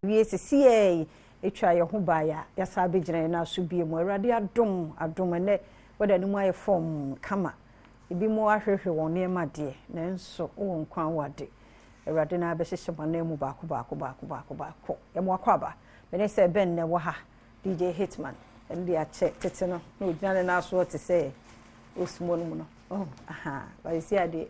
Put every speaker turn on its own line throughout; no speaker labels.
Wie sesiei yi, etwa yɛn ho bae a, yɛasan abɛgyina yɛn nan so bio. Awurade adom, adom, ɛnnɛ w'ada no mu ayɛ fɔmm kama. Ebinom ahwehwɛ wɔn nneɛma deɛ, nanso wowɔ nkwa wɔ ade. Awurade no ara bɛhyehyɛ mo ananmu baako baako baako baako baako. Yɛ mo akwaaba. Me ne Sir Ben na ɛwɔ ha, DJ Hitman. Ɛno deɛ akyɛ tete no, na ɔgyina ne nan soɔ te sɛ Osmo no mu no. Oh, aha, but sisi adeɛ.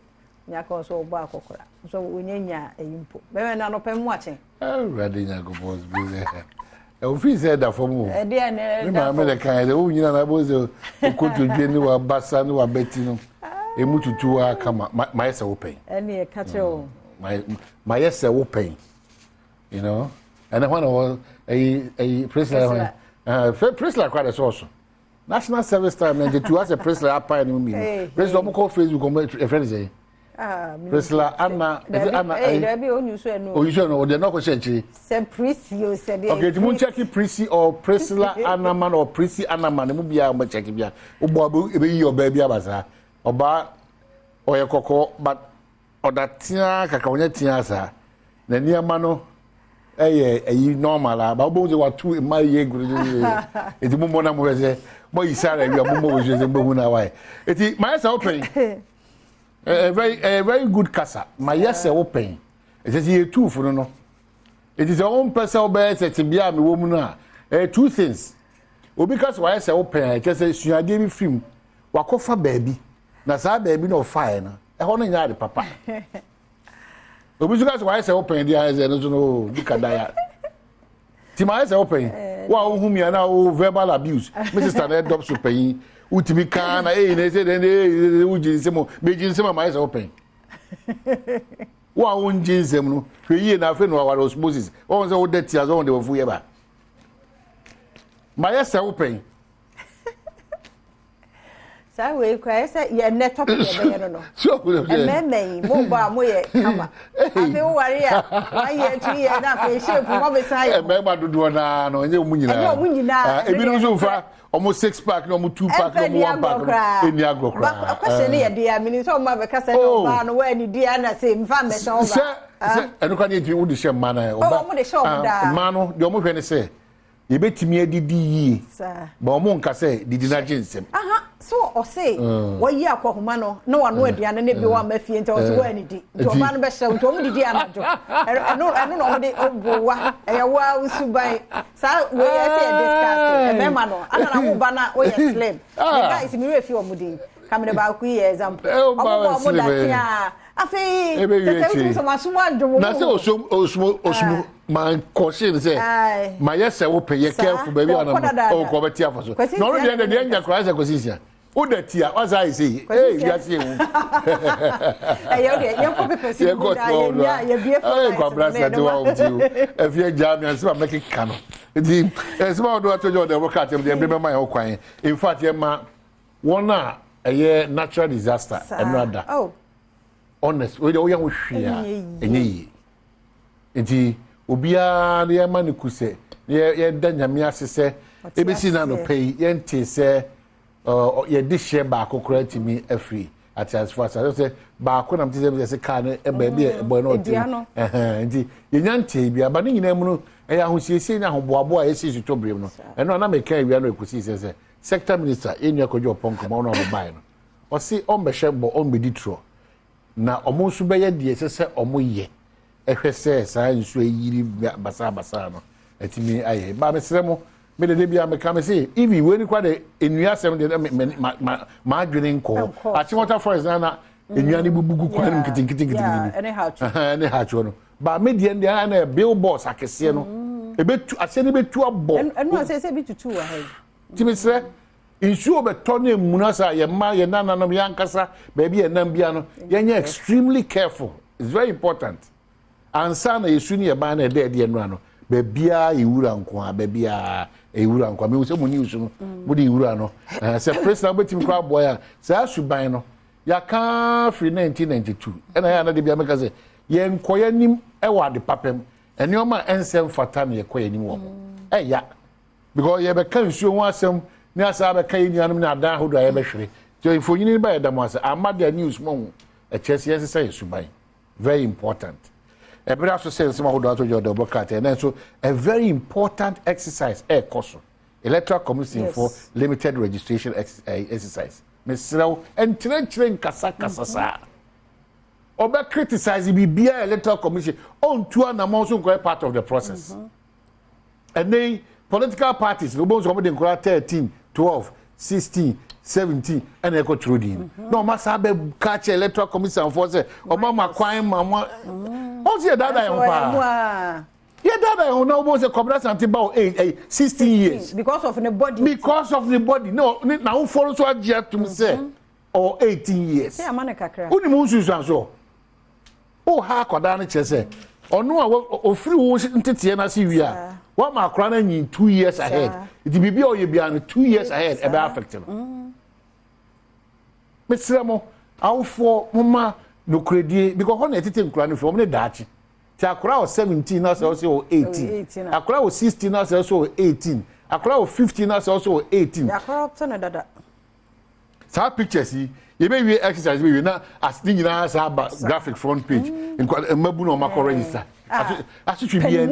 Nya ka ɔsɛ ɔbɔ akɔkora nso wonya nya ayi mpo bɛmɛ na anɔpɛ mu akye.
Awurade Nyankopɔn bi sɛ ofii sɛ ɛda fam o.
Ɛdeɛ na ɛda fam.
Me maame na kan sɛ wonyina na abɔ sɛ okotodwe ne wabasa ne wabati no emu tutu wa kama mayɛ sɛ wo pɛn.
Ɛne ɛka kyerɛ o.
Mayɛ sɛ wo pɛn. You know ɛnɛ hɔ na wɔ ɛyi ɛyi Priscilla hɔ Priscilla kora de sɔɔso. National service time 92 asɛ Priscilla apae ne mu mmienu. Priscilla ɔmo kɔ Facebook ɔmo ɛfrɛ ne sɛ.
Ah,
Priscilla Anna ɛsɛ Anna
ɛyi. Dabi onyusu ɛnu.
Onyusu ɛnu ɔde ɛnu akɔhyɛ akyire.
Sɛ Prisi o sɛ deɛ.
Okay, ti mu nkyɛki Prisi or Priscilla Anaman or Prisi Anaman emu biara ɔmo kyɛki bia. Wobɔ ɔbɛ ebeyi ɔbaa bi aba saa. Ɔbaa ɔyɛ kɔkɔɔ but Ɔda teaa kakra, ɔnyɛ teaa saa. Na nneɛma no ɛyɛ ɛyi normal a, ba wobɛhu sɛ watu mma yie guruguru. Eti mo mmɔ na mo hwɛ sɛ mo ayi Sarah awie a mo mmɔ wɔ sɛ mo bɛhu na wayɛ. Eti mayɛ sɛ wopɛn. Ɛyɛ very ɛyɛ very good kasa. Mayɛ sɛ wopɛn. Ɛsɛ sɛ yɛtu fo no no. Eti sɛ wompɛ sɛ wobɛyɛ sɛ tebea a mewɔ mu no a, ɛyɛ two things. Obi ka sɛ wayɛ sɛ wopɛn a, ɛkyɛ sɛ suadeɛ bi firi mu. Wakɔfa baabi. Na saa baabi na ɔfaeɛ no, ɛhɔ no nyɛ ade papa. Obi nso ka sɛ wayɛ sɛ wopɛn deɛ ayɛ sɛ ɛno nso no oh, duka daya. Nti ma ayɛ sɛ wopɛn.
Eh,
wo a wohu mi anaa wo verbal abuse. Me sister na ɛdɔm so panyin. Wotumi kaa na eyi na ɛsɛ dɛn ee wogye nsɛm o. Megye nsɛm a ma ayɛ sɛ wopɛn. Wo a wongye nsɛm no, hwɛ yie na afei na waware osmosis. Wɔn sɛ woda tia so wɔn de wafu yɛ ba. Ma yɛ sɛ wopɛn.
Saa wei kura yɛ sɛ yɛ nnɛ topic yɛ bɛyɛ no no. Mmarima yi mo bɔ a mo yɛ kama. Afei wo ware a one year two year na afei shape mo abɛsan ayɛ.
Mmarima dodoɔ naa no ɛnyɛ wɔn nyinaa.
Ɛnyɛ wɔn nyinaa.
Ah, ebinom nso nfa wɔn six pack na wɔn two pack na wɔn one pack no ɛni agorɔ koraa.
Ba question ne yɛ deɛ mini sɛ wɔn abɛka sɛ
oh.
ɔbaa no wɔn ani di ana sɛ nfa mbɛhyɛ ɔbaa.
Sɛ sɛ ɛno kora ne yɛ ntumi wode hyɛ mmaa na
ɔbaa. Wɔn de hyɛ wɔn daa.
Mmaa no deɛ wɔn hwɛ ne sɛ. Yɛbɛtumi adidi yie, but wɔn nka sɛ didi na gye nsam.
Aha, so ɔse mm. wɔyi akɔhoma no na wano mm. aduane no bi mm. wama fie nti ɔse wɔanidi nti ɔbaa no bɛhyɛ nti wɔn didi anadwo ɛno ɛno na wɔn de ɔbowa ɛyɛ wa nsuban saa wei ɛsɛ yɛ discuss ɛmɛɛma no ana na wo ba na woyɛ slim ne ah. guys mi werɛ fi wɔn din kamene baako yi yɛ example ɔmo bɔ ɔmo da tea afei sɛ wotum sɛ masom adwo mo
na sɛ osom osmo osmo ma nkɔhye no sɛ ma yɛ sɛ wopɛ yɛ careful baabi a nam ɔkɔ bɛte afa so na ɔno deɛ deɛ nya koraa sɛ kɔsi nsia woda ti a wasa ayɛ sɛ yi ee wiase ewu
ɛyɛ deɛ yɛnkɔ pepɛ si mu na yɛwia yɛbie fɔ
ɛyɛ kwabra sɛ te wa wɔn ti o ɛfi agya mi asɛm a mɛkeka no nti ɛsɛm a wɔde ato gya ɔde ɛwɔ krataa mu deɛ ɛbɛn bɛma yɛn ho kwan in fact yɛ ma wɔn a ɛyɛ natural disaster ɛno ada
oh.
Honest wei deɛ woyɛ ho hwee a ɛnyɛ yie nti obiara no yɛma no ku sɛ yɛda nyame ase sɛ ɛbɛsi no anɔpa yi yɛnte sɛ yɛde hyɛ baako koraa tumi afiri ateasefo asase sɛ baako nam te sɛ sɛ kaa no baabi a ɛbɔ no ɔte nti yɛnya ntee bi aba ne nyinaa mu no ɛyɛ ahosiesie ne ahoboaboa a ɛsi sutɔ berem no ɛno a na meka awia no ɛkɔsii sɛ sɛ sector minister yɛnnua kwadwo ɔpɔnkɔma ɔno a ɔbaeɛ no Ɔse ɔmbɛhyɛ bɔ ɔmbɛdi torɔ na ɔmo nso bɛyɛ deɛ ɛsɛ sɛ ɔmo yɛ ɛhwɛ sɛ saa nsuo ayiri basaa basaa no atumi ayɛ. Ba mesrɛ mo, me de da biara meka me se even wei no koraa de nnua asɛm deɛ me me ma ma m'adwene nkɔ hɔ. Achimota forest na na nnua no bubu gu kwan no mu nketenkete nketenkete bi.
Ɛne
hatch no. Ba me deɛ no deɛ na billboards akɛseɛ no. Ebetu aseɛ no betu abɔ.
Ɛno asɛ sɛ bi tutu wɔ ha yi.
Nti mesrɛ Nsuo bɛtɔ ne mmuna saa yɛn mma, yɛn nananom, yɛn ankasa, baabi a yɛnam biara no, yɛnyɛ extremely careful. It's very important. Ansa na yɛsu ne yɛban na ɛda adi ɛnora no, baabiara yɛ wura nko a, baabiara ɛyɛ wura nko a. Mehu sɛ mo news no, mo de wura no. Sɛ Priscilla wobɛtumi koraa aboa yɛn a, saa suban no, yɛaka firi 1992. Ɛna yɛ a na de bia meka sɛ, yɛnkɔ yɛn anim wɔ ade papa mu. Nneɛma a ɛnsɛ mfata na yɛkɔ yɛn anim wɔ ho. Ɛya. Because yɛbɛka nsuo ho asɛm ne asa abɛka yɛn nuanom ne adan ahodoɔ a yɛbɛhwere. Nti mfonini no ba yɛda mo ase. Ama deɛ news mo ho ɛkyerɛ sɛ yɛnsesa yɛn suban. Very important. Ɛberɛ aso sɛ nsɛm ahodoɔ ato dwa ɔde ɔbɔ krataa nanso a very important exercise ɛrekɔ so. Electoral Commission for limited registration exercise. Mesrɛ wo, nkyerɛkyerɛ nkasakasa saa. Ɔbɛ criticize biribiara Electoral Commission, ɔntu anammɔn so nkɔyɛ part of the process. Ɛnɛ yi political parties no, wobɛhu sɛ wɔde nkɔla 13, 12, 16, 17 ɛna ɛkɔ twerɛ din na ɔma saa bɛ ka kyerɛ Electoral Commission foɔ sɛ ɔma ma kwan ma mo. Ɔn sɛ yɛdaadaa yɛn ho paa, yɛdaadaa yɛn ho na wobɛhu sɛ Kwabena Asante ba wɔ 16 years.
Because of ne body.
Because of ne body na ne n'awofoɔ nso agye atum sɛ ɔwɔ 18 years.
Sɛ ama ne kakra.
Wonim wo nsunsuansoɔ woha akwadaa no, kyerɛ sɛ ɔno a ofiri wo nteteɛ no ase wie a, wama akwadaa no anyin 2 years ahead. Nti biribi a ɔyɛ biara no, 2 years ahead ɛbɛ affect no. Mesrɛ mo, awofoɔ, moma nokoredie, because hɔ na ɛtete nkwadaa no fi wɔn ne daakye. Ti akwadaa wɔ 17 na sɛ ɔsɛ wɔ 18, akwadaa wɔ 16 na sɛ ɔsɛ wɔ 18, akwadaa wɔ 15 na sɛ ɔsɛ wɔ 18.
Yɛakɔrɔpto no dada.
Saa pictures yi, yɛbɛwie exercise bɛwie na ase ne nyinaa saa ba Graphic front page, nkwa mmabu na ɔmo akɔ register asotwe bi
ɛni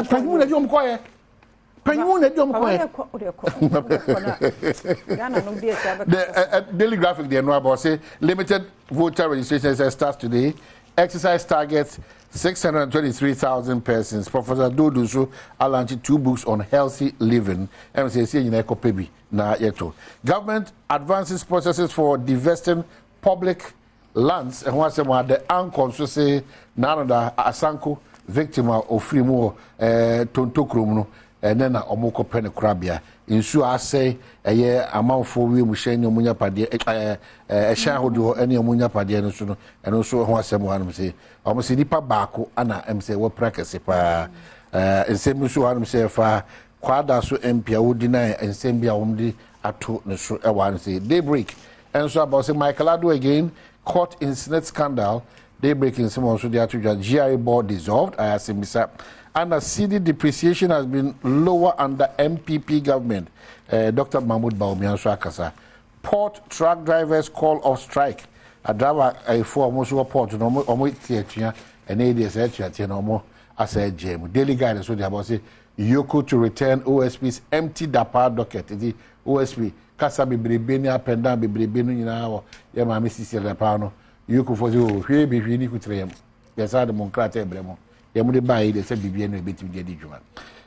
panyimu na di ɔmo kɔyɛ, panyimu na di ɔmo kɔyɛ. The Daily Graphic deɛ no about say limited voter registration starts today, exercise targets 623,000 persons. Professor Dodo nso alaunch two books on healthy living. Ɛm sɛ esi nyinaa ɛkɔ pɛ bi na yɛto. Government advances processes for divesting public lands, ɛho asɛm a the Anchor nso se n'anoda Asanko victim a ofiri mu wɔ Tonto kurom no, ɛnɛ na ɔmo kɔpɛ ne korabea. Nsuo asɛe ɛyɛ amanfoɔ wiemhyɛn ne ɔmo nyapadeɛ, ɛhyɛn ahodoɔ ɛne ɔmo nyapadeɛ no so no, ɛno nso ho asɛm wɔ hanom sɛ ɔmo sɛ nipa baako ana ɛm sɛ wɔpra kɛse paa. Nsɛm nso wɔ hanom sɛ ɛfa Kwadaso MP a wodi na nsɛm bi a wɔn de ato ne so ɛwɔ hanom sɛ Daybreak ɛnso aba sɛ Michael Addo again caught in SSNIT scandal. Daybreak nsɛm wɔn nso de ato dwa. GRA board dissolved, ayɛ asɛmbisa, and a cedi depreciation has been lower under NPP government. Dr. Mahmoud Bawumia nso akasa. Port truck drivers call off strike. A driver ayefo a wɔn nso wɔ port no, wɔn te atua ɛnna yi deɛ sɛ atua teɛ na wɔn asa agye mu. Daily Guide nso de abɔ sɛ EOCO to return OSP's empty Dapaah docket. Nti OSP kasa bebrebe ne up and down bebrebe no nyinaa wɔ yɛ maame Sisi Dapaah no, EOCO fo sɛ o hwee bi hwee ni kutere yɛm yɛsa de mo nkrataa ɛbrɛ mo yɛn mo de baa yi de sɛ biribi no ebetumi de adi dwuma.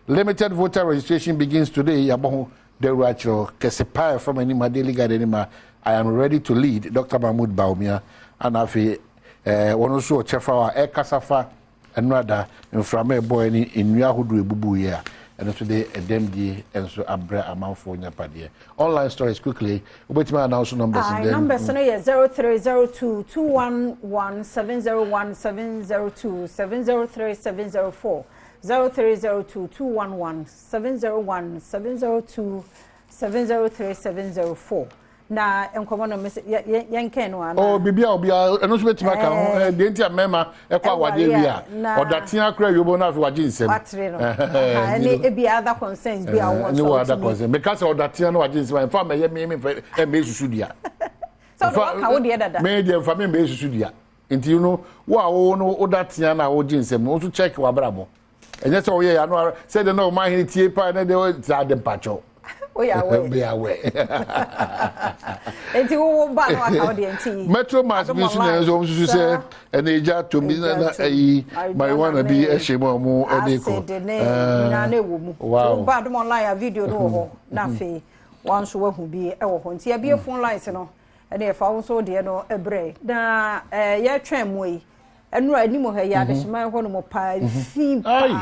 Limited voter registration begins today. Yabɔ ho dawuro akyerɛw kɛse paa ɛfam anim a Daily Guide anim a "I am ready to lead", Dr. Mahmoud Bawumia. Ana afei wɔn nso wɔ kyɛfa a ɛkasa fa nnurada mframa ɛbɔ ne nnua ahodoɔ ebubu yi a ɛno nso de ɛdɛm die nso abrɛ amanfoɔ nyapadeɛ. Online stories quickly, wobɛtumi announce numbers.
Then numbers no yɛ 0302 211 701 702 703 704, 0302 211 701 702 703 704. Na nkɔmɔ no yɛnkɛn no ana?
Oh, biribi a obiara ɛno nso bɛtumi aka ho. Deɛ nti a mmarima ɛkɔ awadeɛ wie a ɔdatea kora wie bɔ no, afei wagye nsɛm.
Watere no ɛne ebi other concerns bi a wɔn
nso wɔ other concerns. Meka sɛ ɔdatea no wagye nsɛm a, nfa mɛyɛ me mfa ɛmɛ esusu dua.
Sɛ ɔde waka wo deɛ dada.
Me deɛ, nfa me mɛ esusu dua. Nti no, wo a wo no wodatea no a wogye nsɛm no, wo nso check w'abrabɔ. Ɛnyɛ sɛ woyɛ yɛ ano sɛ de na ɔmo ahene tie paa ne deɛ saa de mpakyɛw.
Woyɛ awɛ.
Bɛ awɛ.
Nti wo ba no aka wo deɛ nti.
Metro Mass bi nso na ɛnso wɔn nso sɛ ɛna egya atom bi na ɛyi marijuana bi ɛhyɛ mu a wɔn ɛde kɔ.
Acid ne nyinaa na ɛwɔ mu. Wo ba Adom Online a, video no wɔ hɔ na afei wɔn nso wahu bi ɛwɔ hɔ. Nti yɛbie phone lines no ɛne yɛfa wo nso deɛ no ɛbrɛ na yɛtwɛn mu yi. Ɛnura anim ha yi, adehyema hɔ nom paa, fi paa.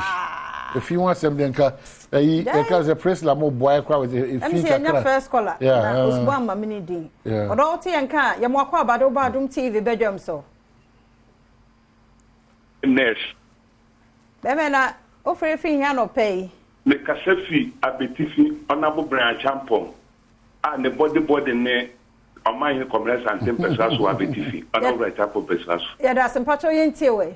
Efi ho asɛm deɛ, nka ɛyi ɛka sɛ Priscilla mo boa ɛkora wɔ efi kakra.
Ɛmi sɛ yɛnya first caller na osubu ama mi ni din ɔdɔ wote yɛn ka yɛ mo akɔ abade wo ba Adom TV bɛdwam so.
Nurse.
Bɛmɛ na ofiri fi hia nɔpɛ yi?
Mekasa fi Abetifi, Ɔnabo Bryan Acheampong a ne bɔde bɔde ne Ɔmanhene Kɔmrɛ Sante mpɛsra so wɔ Abetifi, Ɔnabo Bryan Acheampong mpɛsra so.
Yɛda ase, mpakyɛw yɛntie wɔ.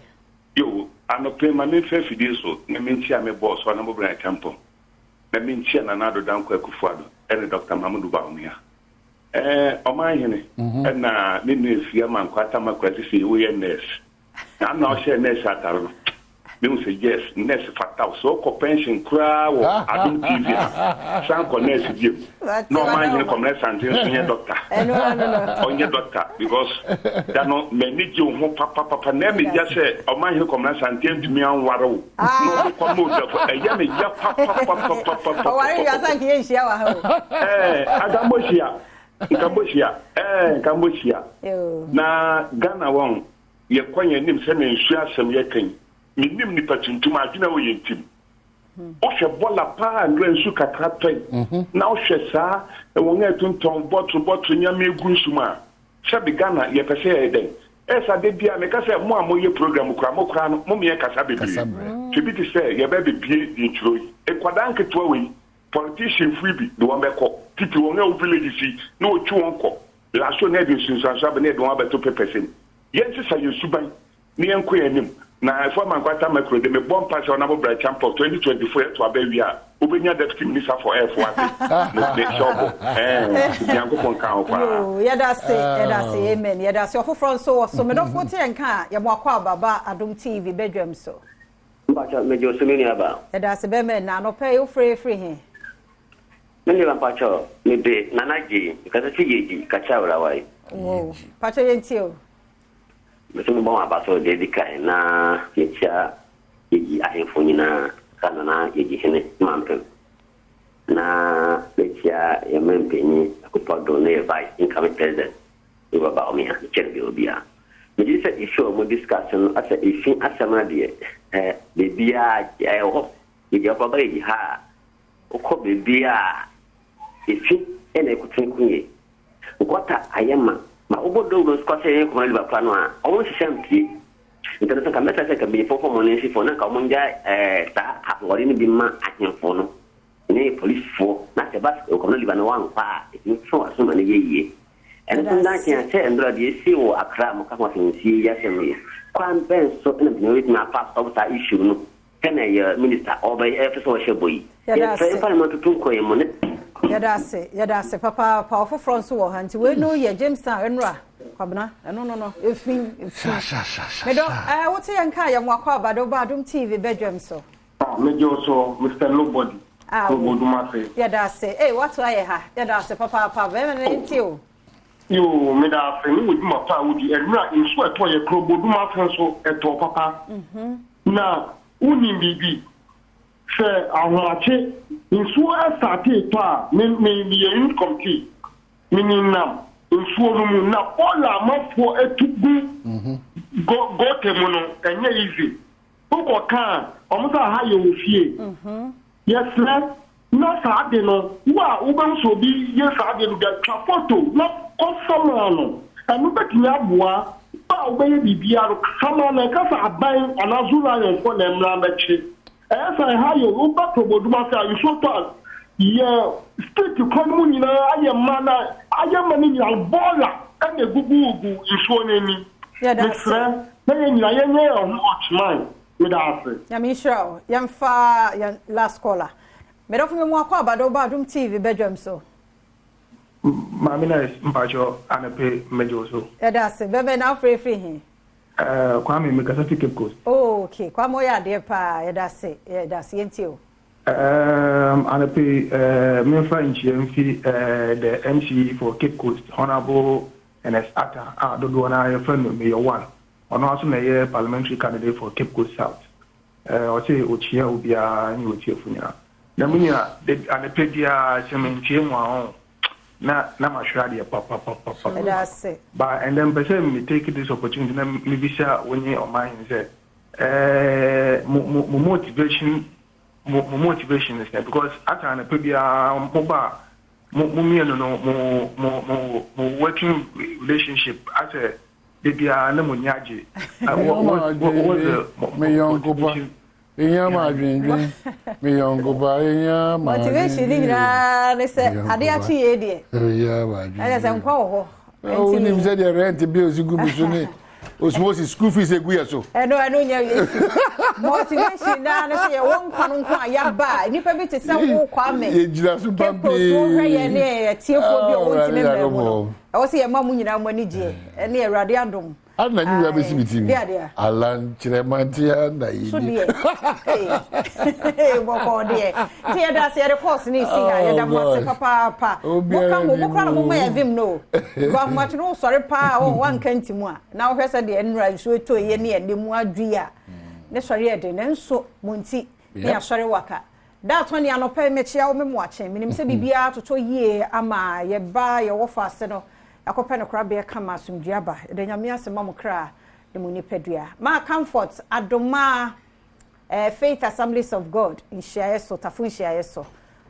Yo, anɔpɛ ma memfa afidie so na menkyia me boss, Ɔnabo Bryan Acheampong, na menkyia Nana Addo Dankwa Akufo-Addo ɛne Dr. Mahamudu Bawumia. Ɔmanhene ɛna me nua Efia Mankɔ Atamakora sisi woyɛ nurse. Na ana ɔhyɛ nurse atare no. Mehu sɛ yes, nurse fata wo. Sɛ wokɔ pension koraa wɔ Adom TV a, san kɔ nurse biom. Na ɔman hene Kɔmena Asante nso nyɛ doctor. Ɔnyɛ doctor because da no m'ani gye wo ho papapapa. Na ɛme ya sɛ ɔman hene Kɔmena Asante antumi anware wo. Na ɔde kɔma Odwafo. Ɛyɛ me ya papapapapapapa.
Ɔware wie ansa nka yɛnhyia wɔ ha o.
Ɛɛ, anka mohyia. Nka mohyia. Ɛɛ, nka mohyia. Na Ghana wɔn. Yɛkɔ yɛn anim sɛnea nsuo asɛm yɛ ka yi. Mennim nnipa tuntum adwene a ɛwɔ yɛn tirim. Wohwɛ bɔla paa a nnora nsu kakra tɔe na wohwɛ saa wɔn a ɛtontɔn bɔtoro bɔtoro nneɛma egu nsu mu a, sɛbe Ghana yɛpɛ sɛ yɛyɛ dɛn? Ɛyɛ saa da biara meka sɛ mo a moyɛ program koraa mo koraa no mo meyɛ kasa bebree. Hwɛ bi te sɛ yɛbɛ bebie dinturo yi. Nkwadaa nketewa wei politician fo yi bi de wɔn bɛkɔ titi wɔn a ɛwɔ villages yi na wɔtwi wɔn kɔ Lasso na ɛde nsunsuanso aba na yɛde wɔn abɛto papers mu. Yɛnsesa yɛn suban na yɛnkɔ yɛn anim. Na Afua Mankwata Makuro de, mebɔ mpae sɛ Honourable Bright Champok, 2024 yɛto aba wie a, wobɛnya Deputy Minister for Air fo ase. Me, mehyɛ wo bɔ. Ɛɛ, Nyankopɔn nka ho paa.
Yoo, yɛda ase, yɛda ase, amen. Yɛda ase. Ɔfoforɔ nso wɔ so. Me dɔfo wote yɛn nka a, yɛ mo akwaaba ba Adom TV badwam so.
Mpakyɛw, megye wo so me nua baa.
Yɛda ase bɛrima ɛnnɛ anɔpa yi, wofrɛ yɛ firi he?
Me nua mpakyɛw me de Nana Gyei mekasa fi Yeji kakyɛ awurawa yi.
Woo mpakyɛw yɛn tie o.
Me nso mebɔ mo aba so deɛ edi kan na mekyia Yeji ahemfo nyinaa ka Nana Yeji hene Mampem na mekyia yɛn manpanyin Akuffo Addo ne yɛ vice incoming president Ewura Bawumia mekyia no bia obiara. Megye di sɛ issue a wɔn discuss no asɛ efi asɛm no deɛ eh baabiara ɛwɔ hɔ Yeji akɔ aba Yeji ha a Wokɔ baabi a efi na ɛkotene ko yie. Gɔta ayɛ ma. Ma wobɔ dawuro nso kɔ sɛ yɛn kɔma liba kora no a, wɔn nhyehyɛ mpue. Nti no sɛ nka mɛsrɛ sɛ nka mpanyinfoɔ mfa wɔn ani nsi fam na nka wɔn ngyae ɛɛ saa ahoɔden no bi mma ahemfo no ne polisifoɔ na sɛ ɛba sɛ kɔma liba no wankɔ a ɛtumi twe wɔn aso ma no yɛ yie. Ɛno nso nda nkyɛn a sɛ ndora deɛ ɛsii wɔ Accra a moka ho asɛm nsie yi asɛm yi kwan bɛn so na mpanyinfoɔ bɛtumi afa asɔbo saa issue no Sɛnea yɛ minister ɔbɛ ɛpɛ sɛ ɔhyɛ bɔ yi.
Yɛda
Yɛfrɛ
ase.
yɛmfa nneɛma ntoto nkɔyɛ mu ne.
Yɛda ase, yɛda ase papaapa. Ɔfoforɔ nso wɔ ha nti wei no yɛ Jamestown ɛnora Kwabena ɛno no no efi efi. Medɔ ɛɛ wote yɛn nka yɛ mo akɔ aba de woba Adom TV badwam so.
Ah megye wo so Mister Nobody
Ah wo
Kuro-Bodumase.
yɛda ase ei woato ayɛ ha yɛda ase papaapa bɛrima no nti o.
Yoo meda ase ne w'adwuma pa a wodi. Ɛnora nsuo a ɛtɔɔ yɛ Kuro-Bodumase nso ɛtɔɔ papa. Na wonim biribi? Sɛ ahomakye nsuo startee tɔ a, me me meyɛ unit committee, menenam nsuo no mu na bɔɔla amafoɔ atu gu go gutter mu no, ɛnyɛ easy. Wokɔ ka a, wɔn sɛ aha yɛ wɔ fie. Yɛsrɛ na saa ade no, wo a wobɛhu sɛ obi yɛ saa adeɛ no bi a, twa foto na kɔ sama no. Ɛno bɛtumi aboa wo a wobɛyɛ biribiara no, sama no. Ɛnka sɛ aban anaa Zoo Lion foɔ na ɛmmra mmɛkye. Ɛyɛ sɛ ɛha yɛ o, woba Tɔbɔdum ase a, nsuo tɔ a, yɛ street kwan no mu nyinaa ayɛ ma na ayɛ ma no nyinaa no, bɔɔla na ɛgugugugu nsuo no ani.
Yɛda ase.
Mesrɛ na yɛn nyinaa yɛnyɛ yɛn ho ɔkyeman. Meda ase.
Nyame nhyira wo. Yɛmfa yɛn last caller. Medɔfo me mu akɔ aba de woba Adom TV badwam so.
Maame Nice mpakyɛw anɔpɛ mɛgye wo so.
Yɛda ase. Bɛbɛn na wofrɛ firi he?
Eh, Kwame mekasa fi Cape Coast.
Oh, okay. Kwame woyɛ adeɛ paa. Yɛda ase. Yɛda ase. Yɛntie wo.
Um, anɔpɛ yi, eh, memfa nkyia mfi eh, the MC for Cape Coast, Honourable Ernest Atta a dodoɔ no ara yɛfrɛ no Mayor One. Ɔno ara nso na ɛyɛ parliamentary candidate for Cape Coast South. Eh, ɔse ɔkyia obiara ne ɔtiefo nyinaa. Na me nua, da anɔpa biara sɛ mentie mu a ɔn, na na mahwere adeɛ papapapapa.
Meda ase.
But ɛndɛ mpɛ sɛ me take this opportunity na mebisa wo nye ɔman hene sɛ, eh, mo mo mo motivation mo mo motivation ne sɛn? Because ata anɔpa biara mo ba a, mo mo mmienu no mo mo mo mo working relationship asɛ Da biara na mo ani agye.
Me yɔnko pa, ehia ma adwendwen. Me yɔnko pa, ehia ma adwendwen.
Motivation ni nyinaa ne sɛ ade akye yie deɛ.
Ehia ma adwendwen.
Ɛyɛ sɛ nkwa wɔ hɔ.
Wonim sɛ deɛ rent bills gu mi so ne osmosis school fees egu yɛ so.
Ɛno ɛno nyɛ issue. Motivation naa ne sɛ yɛwɔ nkwa no nko a yɛaba a nnipa bi te sɛ wo Kwame.
Yɛgyina so
Cape Coast wohwɛ yɛn ne atiefoɔ bi a wɔntumi mmɛn mu no. Ɛwɔ sɛ yɛma mo nyinaa mo ani gyeɛ ɛne Awurade adom.
Ana nyi wia bɛsi mi ti mi.
Deɛ adeɛ.
Alan kyerɛmantea na yi
So
ni.
deɛ. Bɔkɔɔ deɛ. Nti yɛda ase yɛde course ne si ha yɛda mo ase papaapa. Moka ho mo kora na mo ma yɛ vim no. Ba ahomakye no wosɔre paa o wanka nti mu a na wohwɛ sɛ deɛ nnura nsuo tɔ yɛ ne ɛnɛ mu adwi a ne sɔre yɛ den nanso mo nti ne asɔre waka. Da atɔ ne anɔpa yi mekyea wo me moakye. Menim sɛ biribiara totɔ yie ama yɛba yɛwɔ faase no akɔpɛ no korabea kama asomdwe aba. Yɛda Nyame ase ma mo kra ne mo nipadua. Ma Comfort Adomaa eh, Faith Assemblies of God nhyiaeɛ so, Tafo nhyiaeɛ so,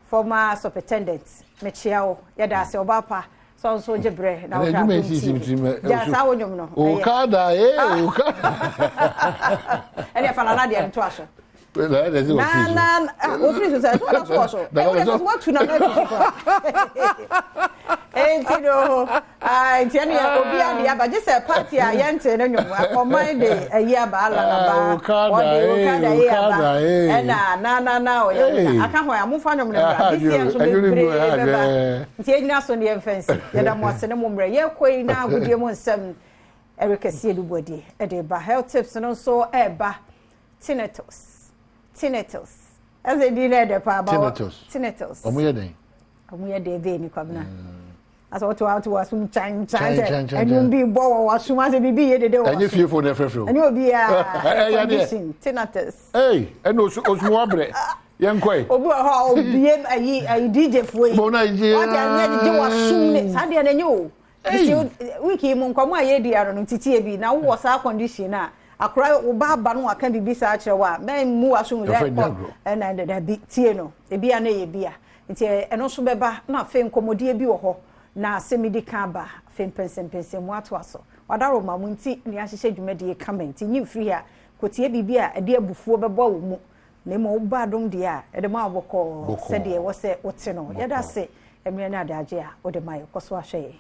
former superintendent, mekyea wo. Yɛda ase ɔbaa pa sɛ wo nso wogye berɛ na wohwɛ Adom TV. Gya saa wo nnwom no.
Okada, eh, okada.
Ɛne ɛfa nana deɛ ntoa so. Na na ofiri so sɛ so ɔda so wɔ so. Ɛwɔ sɛ watu na na afiri so koraa. Enti no, nti ɛne obi ade aba gye sɛ party a yɛnte ne nnwom akɔman de ayi aba ala aba ɔde okada yi aba ɛna na na na ɔyɛ aka hɔ a momfa nnwom no mmra this year nso bebree bɛba nti yɛnyina so ne yɛmfa nsi yɛda mo ase ne mo mmerɛ yɛkɔ yi na agodie mu nsɛm ɛrekɛseɛ du bɔdi ɛde ba health tips no nso ɛreba. Tinnitus. Tinnitus. Ɛsɛ di na ɛdɛ paa ba.
Tinnitus.
Tinnitus.
Ɔmo yɛ dɛn?
Ɔmo yɛ dɛ bɛyɛ ni kwabena. Asɛ ɔte wa ɔte wasum kyan kyan sɛ ɛnum bi bɔ wɔ wasum asɛ biribi yɛ dede wɔ wasum.
Ɛnyɛ fiefo na ɛfrɛfrɛ o.
Ɛnyɛ obi a. Condition tinnitus.
Ee ɛna osu osu wa brɛ yɛn kɔ yi.
Obi wɔ hɔ a obie ayi ayi DJ fo yi.
Bɔn na yi.
Wate ɛnyɛ gye wasum ne saa deɛ na ɛnyɛ o. Nti week yi mu nkɔmɔ a yɛredi ano no ntitie bi na wowɔ saa condition a akora wo ba aba no waka biribi saa kyerɛ wo a mɛmmu w'aso mu dɛ kɔ ɛna ɛna dabi tie no ebi a na ɛyɛ bi a nti ɛno nso bɛba na afei nkɔmmɔdie bi wɔ hɔ na asɛm di kan aba afei mpɛnsɛmpɛnsɛm mu atoa so wadaroma mu nti ne ahyehyɛ dwumadie kama nti nyi mfiri ha kɔtie biribi a ɛde abufuo bɛbɔ wo mu Na mmom woba adom deɛ a, ɛde ma wo bɔkɔɔ sɛdeɛ ɛwɔ sɛ wote no. Yɛda ase mmerɛ ne adagyeɛ a wode ma yɛn. Kɔ so ara hwɛ yɛn.